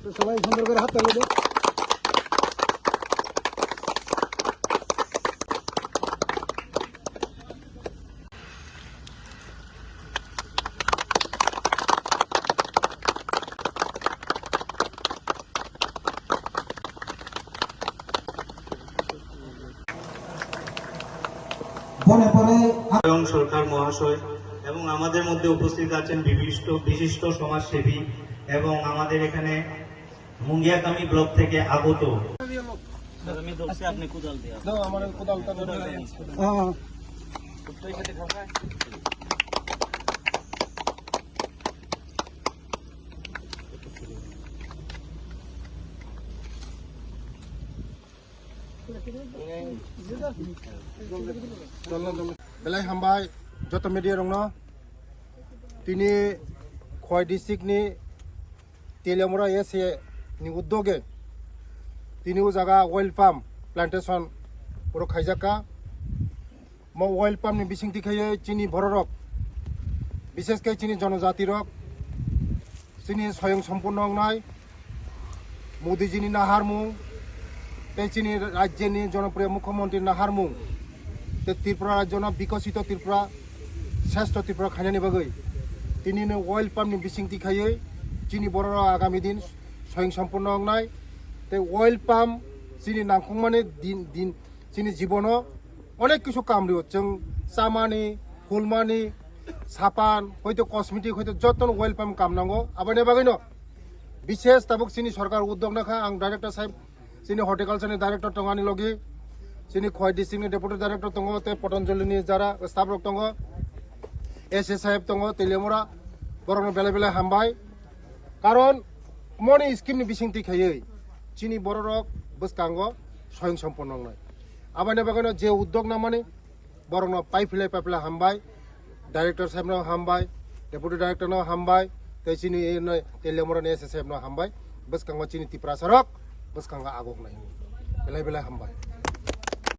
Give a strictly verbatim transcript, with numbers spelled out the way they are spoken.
সবাই সুন্দর করে হাত তালি দাও। বনে বনে স্বয়ং সরকার মহাশয় এবং আমাদের মধ্যে উপস্থিত আছেন বিশিষ্ট, বিশিষ্ট সমাজসেবী এবং আমাদের এখানে মুঙ্গিয়াকামি ব্লক থেকে আগত। দাদা, আমি ধরছি, আপনি কোদাল দিয়ে। দাও, আমার কোদালটা ধরে। হ্যাঁ। Belai hambai joto media rokno. Tini Khowai district ni Teliamura S A ni uddoge tini o jaga oil palm plantation borok khaijak kha. Mo oil palm ni bisingtwi khaiwi chini bororok, bishesh khe chini jonojati rok, chini soyong sompurno wngnai Modi ji ni naharmung tei chini rajya ni jonopriyo mukhyamantri naharmung tei Tripura rajyo no bikosito Tripura, sreshto Tripura khainani bagwi tini no oil palm ni bisingtwi khaiwi chini bororok agami din soyong sompurno wngnai tei oil palm chini nangkukmani din, din chini jibono onek kisu kam rio, chwng chamani, phulmani, sapan, hoito cosmetic, hoito jotono oil palm kam nango. Aboni bagwino bishesh tabuk chini sorkar uddog nakha, ang director sahib, chini horticulture ni director tongo ani logi, chini Khowai district ni deputy director tongo, tei Patanjali ni jara staff rok tongo, S A sahib tongo, Teliamura, borokno belai belai hambai. Karon moni scheme ni bisingtwi khaiwi chini bororok bwskango soyong sompurno wngnai. Aboni bagwino je uddog namani borokno paiphilai paiphilai hambai, director sahibno hambai, deputy director no hambai, tei chini eno Teliamura ni S A sahibno hambai, bwskango chini Tiprasa rok bwskango agok nai hwnwi belai belai hambai.